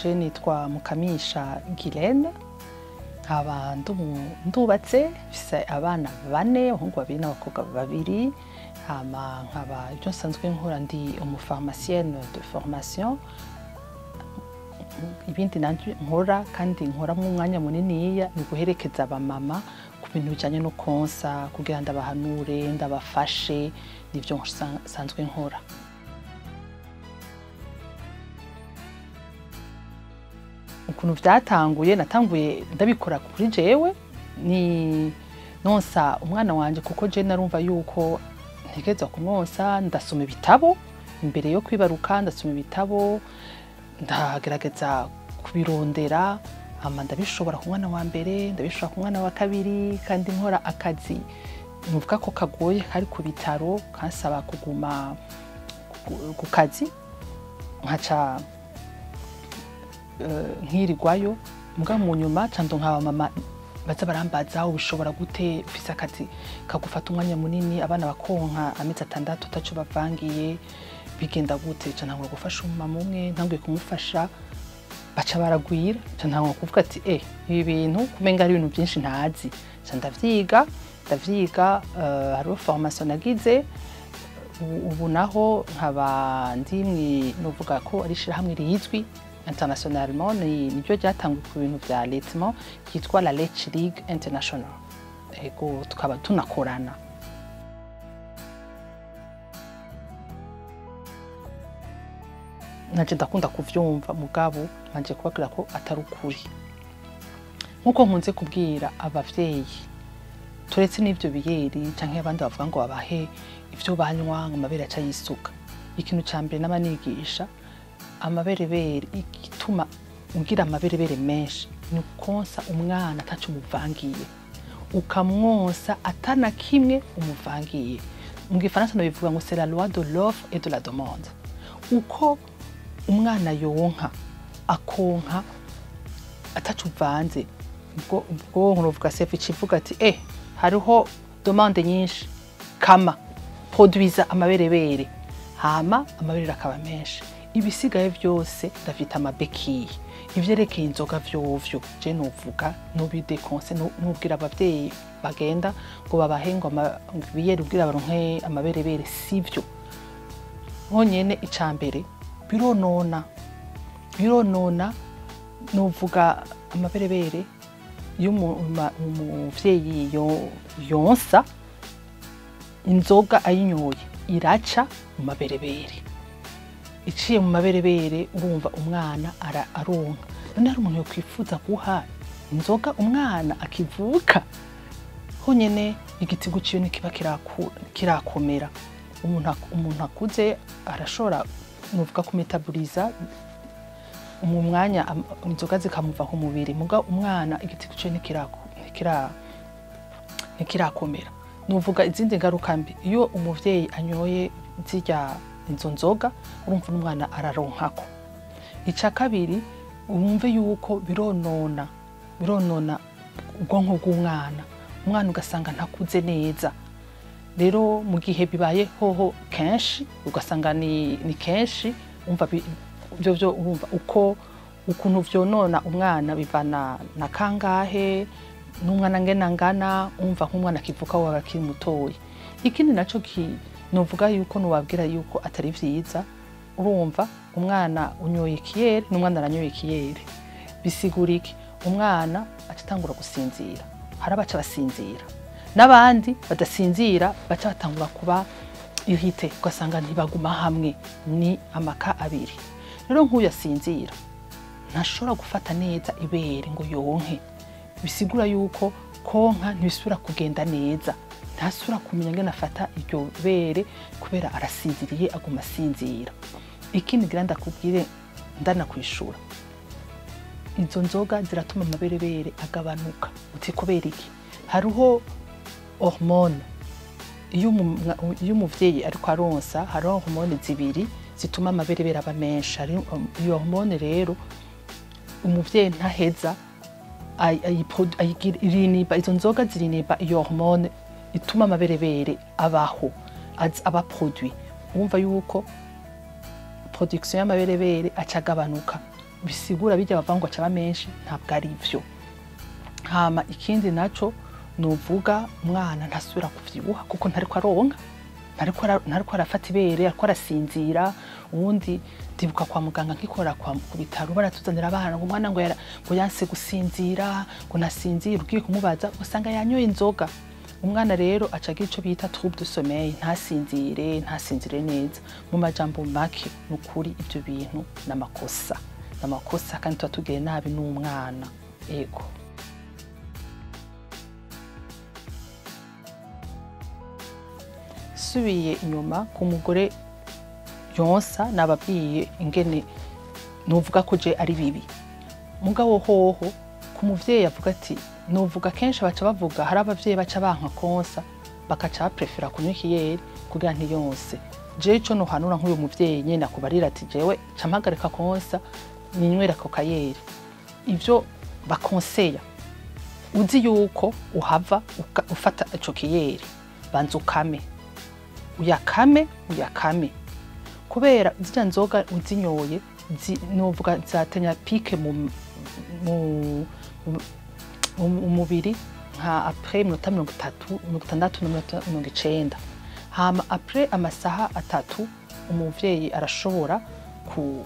Je nitwa Mukamisha Guylaine, nkaba ndubatse, mfise abana bane, abahungu babiri n'abakobwa babiri. Hama nkaba ibyo nsanzwe nkora ndi umupharmacienne de formation. Ibindi nanje nkora kandi nkoramwo umwanya muniniya ni guherekeza abamama ku bintu bijanye no konsa, kugira ndabahanure, ndabafashe, nivyo nsanzwe nkora. Ukuntu vyatanguye, natanguye ndabikora kuri jewe, ni nonsa umwana wanje, kuko je narumva yuko ntegerezwa kumwonsa. Ndasoma ibitabo imbere yo kwibaruka, ndasoma ibitabo, ndagerageza kubirondera, hama ndabishobora ku mwana wa mbere, ndabishobora ku mwana wa kabiri, kandi nkora akazi nuvuga ko kagoye, kari ku bitaro, kansaba kuguma ku kazi, nkaca nkirirwayo. Muga mu nyuma ca ndonka abamama baza barambaza: "Ubishobora gute ufise akazi kagufata umwanya munini, abana bakonka amezi 6 ataco bavangiye, bigenda gute?" Ca ntangura gufasha umumama umwe, ntanguye kumufasha baca baragwira, ca ntangura kuvuga ati: "Ibi bintu kumenga ari ibintu vyinshi ntazi." Ca ndavyiga, hariho formation nagize. Ubu naho nkaba ndi novuga ko ari ishirahamwe rizwi internationalement, niryo ryatanguye ku bintu vya allaitement, ryitwa la Leche League International. Ego, tukaba tunakorana. Nanje ndakunda kuvyumva, mugabo nanje kubabwira ko atari ukuri. Nkuko nkunze kubwira abavyeyi, turetse n'ivyo biyeri canke abandi bavuga ngo babahe ivyo banywa ngo amabere aca yisuka, ikintu ca mbere n'abanigisha amaberebere, igituma ugira amaberebere menshi ni ukonsa umwana ataco umuvangiye, ukamwonsa atana kimwe umuvangiye. Mu gifaransa nabivuga ngo c'est la loi de l'offre et de la demande. Uko umwana yonka, akonka ataco uvanze, ubwonko nuvuga cerveau ikivuga ati: "Hariho demande nyinshi, kama produiza amaberebere." Hama amabere akaba menshi. Ibisigaye vyose ndavyita amabéquilles. Ivyerekeye inzoga vyovyo, je novuga nobidéconseille, nubwira abavyeyi bagenda ngo babahe ngo ibiyeri kugira baronke amaberebere, sivyo. Honyene ica mbere bironona, novuga amaberebere iyo umuvyeyi yonsa inzoga ayinyoye iraca mu maberebere, iciye mu maberebere urumva umwana aronka. None hari umuntu yokwifuza guha inzoga umwana akivuka? Honyene igitigu ciwe ntikiba kirakomera. Umuntu akuze arashobora, novuga, kumetaboliza mu mwanya inzoga zikamuva ku mubiri, muga umwana igitigu ciwe ntikirakomera. Nuvuga izindi ngaruka mbi, iyo umuvyeyi anyoye zirya izo nzoga, urumva n'umwana araronkako. Ica kabiri, wumve yuko bironona ubwonko bw'umwana, umwana ugasanga ntakuze neza. Rero mu gihe bibaye hoho kenshi, ugasanga ni kenshi, umva ivyo vyo urumva uko ukuntu vyonona umwana bivana na kangahe n'umwana ngena ngana. Umva nk'umwana akivuka waba akiri mutoyi. Ikindi naco novuga yuko nobabwira yuko atari vyiza, urumva umwana unyoye ikiyeri n'umwana aranyoye ikiyeri, bisigura iki? Umwana aca atangura gusinzira. Hari abaca basinzira n'abandi badasinzira, baca batangura kuba irrité, ugasanga ntibaguma hamwe. Ni amaka abiri. Rero nk'uyu asinzira ntashobora gufata neza ibere ngo yonke, bisigura yuko konka ntibisubira kugenda neza, ntasubira kumenya ngene afata iryo bere kubera arasinziriye, aguma asinzira. Ikindi ngira ndakubwire, ndanakwishura, izo nzoga ziratuma amaberebere agabanuka. Uti kubera iki? Hariho hormone, iyo umuvyeyi ariko aronsa, hariho hormone zibiri zituma amaberebere aba menshi. Hari iyo hormone rero, umuvyeyi ntaheza iriniba, izo nzoga ziriniba iyo hormone ituma amaberebere abaho, aba produit. Wumva yuko production y'amaberebere acagabanuka, bisigura bijya bavuga ngo acaba menshi, ntabwo ari ivyo. Hama ikindi naco nuvuga, umwana ntasubira kuvyibuha kuko ntariko aronka, ntariko arafata ibere, ariko arasinzira. Ubundi ndibuka kwa muganga nkikora ku bitaro, baratuzanira abana ngo umwana ngo yanse gusinzira, ngo nasinzira, ugiye kumubaza usanga yanyoye inzoga. Umwana rero aca agira ico bita trouble de sommeil, ntasinzire neza. Mu majambo make, nukuri ivyo bintu n'amakosa, n'amakosa kandi tuba tugiye nabi n'umwana. Ego. Subiye inyuma ku mugore yonsa, nababwiye ingene nuvuga ko je ari bibi. Mugabo hoho ku muvyeyi avuga ati, nuvuga kenshi baca bavuga, hari abavyeyi baca banka konsa bakaca baprefera kunywa ikiyeri kugira ntiyonse. Je ico nohanura nk'uyu muvyeyi nyene akubarira ati jewe ca mpagarika konsa ninywera ako kayeri, ivyo bakonseya uzi yuko uhava ufata ico kiyeri, banza ukame, uyakame, uyakame, kubera zirya nzoga uzinyoye novuga zatenya pike mu mubiri nka après iminota 30, 60 n'iminota 90. Hama après amasaha 3 umuvyeyi arashobora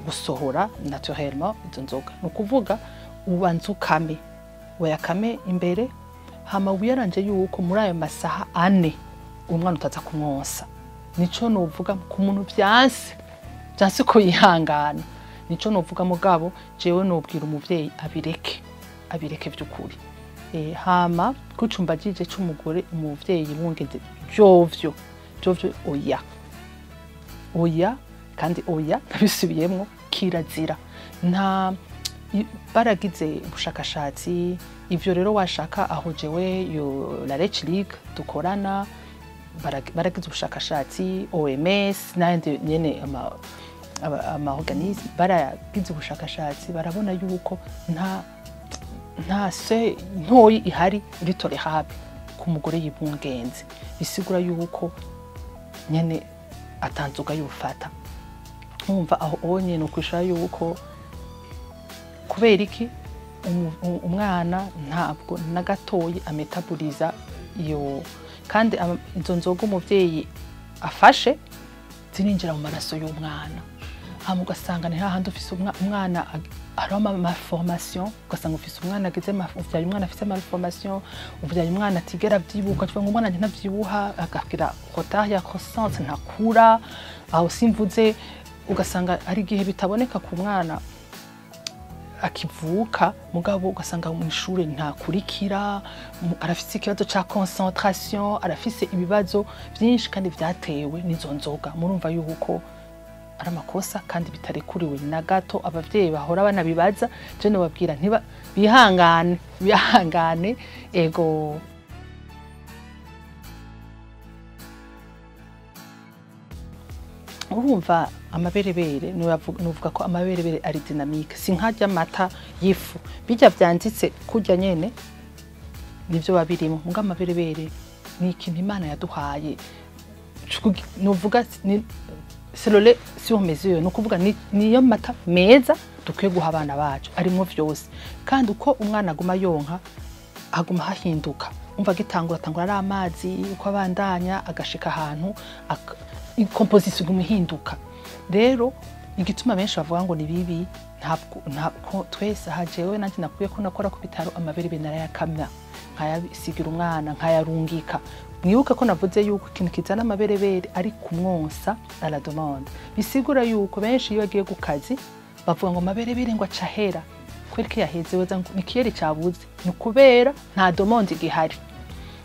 gusohora naturellement izo nzoga. Ni ukuvuga ubanza ukame, wayakame imbere, hama wiyaranje yuko muri ayo masaha 4 umwana utaza kumwonsa. Nico novuga ku muntu vyanse ko yihangana, nico novuga. Mugabo jewe nobwira umuvyeyi abireke, abireke vy'ukuri. Hama kucumbagije c'umugore umuvyeyi mwongeze vyovyo vyovyo, oya oya kandi oya, nabisubiyemwo, kirazira. Nta baragize ubushakashatsi ivyo rero washaka aho jewe yo la Rech League dukorana, baragize ubushakashatsi, OMS n'ayandi nyene ama organisme baragize ubushakashatsi, barabona yuko nta se ntoyi ihari iri tolérable ku mugore yibungenze, bisigura yuko nyene atanzoga yufata. Umva aho onye no kwishura yuko kubera iki umwana ntabwo na gatoyi ametaboliza iyo, kandi izo nzoga umuvyeyi afashe zirinjira mu maraso y'umwana. Hama ugasanga ni hahandi ufise umwana hariho malformation, ugasanga ufise umwana agize uvyaye umwana afise malformation, uvyaye umwana atigera avyibuka, tuvuga ngo umwana ntavyibuha, akagira retard ya croissance, ntakura. Aho simvuze ugasanga ari igihe bitaboneka ku mwana akivuka, mugabo ugasanga mu ishure ntakurikira, arafise ikibazo ca concentration, arafise ibibazo vyinshi kandi vyatewe n'izo nzoga. Murumva yuko ari amakosa kandi bitarekuriwe na gato. Abavyeyi bahora banabibaza, je nobabwira ntiba bihangane, bihangane. Ego. Urumva amaberebere, nuvuga ko amaberebere ari dynamique, si nkarya amata y'ifu bijya vyanditse kurya nyene nivyo babirimo. Muga amaberebere ni ikintu Imana yaduhaye, nuvuga ni c'est le lait sur mesure, ni ukuvuga niyo mata meza dukwiye guha abana bacu, arimo vyose. Kandi uko umwana aguma yonka aguma hahinduka, umva agitangura atangura ari amazi, uko abandanya agashika ahantu composition iguma ihinduka. Rero igituma benshi bavuga ngo ni bibi, ntabwo twese aha jewe nanje nakwiye ko nakora ku bitaro, amaberebere narayakamya nkayasigira umwana nkayarungika. Mwibuke ko navuze yuko ikintu kizana amaberebere ari kumwonsa à la demande, bisigura yuko benshi iyo bagiye ku kazi bavuga ngo amaberebere ngo acahera, kubera ko yaheze weza ngo ni kiyeri cabuze, ni kubera nta demande igihari.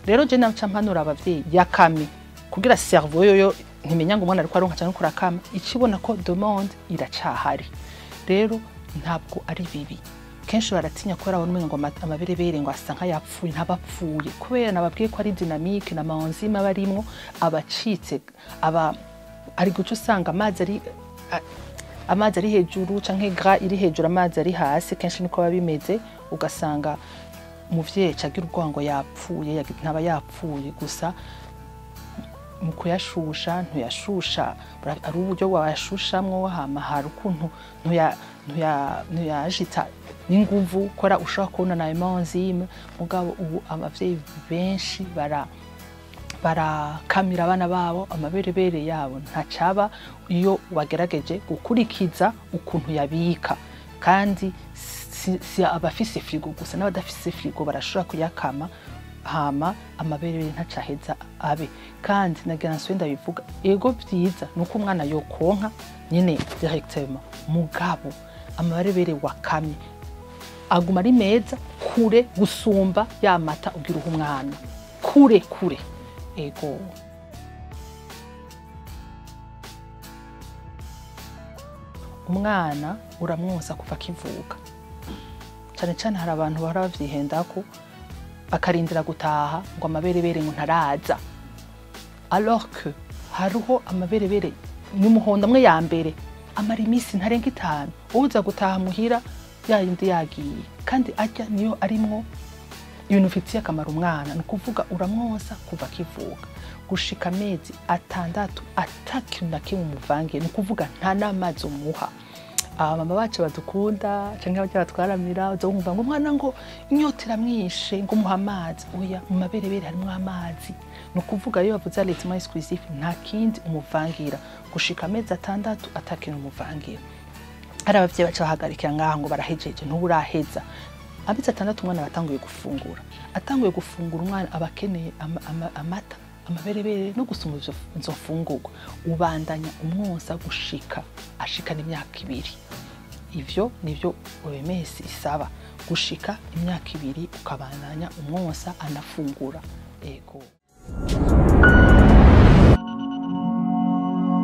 Rero je naca mpanura abavyeyi yakame, kugira cerveau yoyo ntimenya ngo umwana ariko aronka canke kurakama, ikibona ko demande iracahari. Rero ntabwo ari bibi. Kenshi baratinya kubera babona umenga ngo amaberebere ngo asa nk'ayapfuye, ntabapfuye, kubera nababwiye ko ari dynamique na enzyme aba arimwo, abacitse aba ari guca usanga amazi ari hejuru canke gras iri hejuru, amazi ari hasi, kenshi niko biba bimeze. Ugasanga umuvyeyi aca agira ubwoba ngo yapfuye, ntaba yapfuye, gusa Mu kuyashusha ntuyashusha, ari uburyo wayashushamwo, hama hari ukuntu ntuyajita n'inguvu kora ushobora kubona na enzyme. Mugabo ubu abavyeyi benshi barakamira abana babo, amaberebere yabo ntacaba iyo wagerageje gukurikiza ukuntu yabika. Kandi si abafise frigo gusa, n'abadafise frigo barashobora kuyakama, hama amaberebere ntacaheza abe. Kandi nagira nsubire ndabivuga, ego vyiza nuko umwana yokonka nyene directement, mugabo amaberebere wakamye aguma ari meza kure gusumba ya mata ugira uha umwana, kure kure. Ego umwana uramwonsa kuva akivuka. Cane cane hari abantu bahora bavyihendako bakarindira gutaha ngo amaberebere ngo ntaraza, alors que hariho amaberebere y'umuhondo amwe ya mbere amara imisi ntarenga 5, uza gutaha muhira yayindi yagiye, kandi arya niyo arimwo ibintu bifitiye akamaro umwana. Ni ukuvuga uramwonsa kuva akivuka gushika amezi 6 atakintu na kimwe umuvangiye, ni ukuvuga nta n'amazi umuha. Abamama bacu badukunda canke abarya batwaramira, uza wumva ngo umwana ngo inyota iramwishe ngo umuhe amazi. Oya, mu maberebere harimwo amazi. Ni ukuvuga iyo bavuze allaitement exclusif nta kindi umuvangira gushika amezi 6 atakintu umuvangira. Hari abavyeyi baca bahagarikira ngaha ngo barahejeje, ntuburaheza. Amezi 6 umwana batanguye gufungura, atanguye gufungura umwana aba akeneye amata, amaberebere no gusoma izo mfungurwa. Ubandanya umwonsa gushika ashikana imyaka 2. Ivyo nivyo OMS isaba, gushika imyaka 2 ukabandanya umwonsa anafungura. Ego.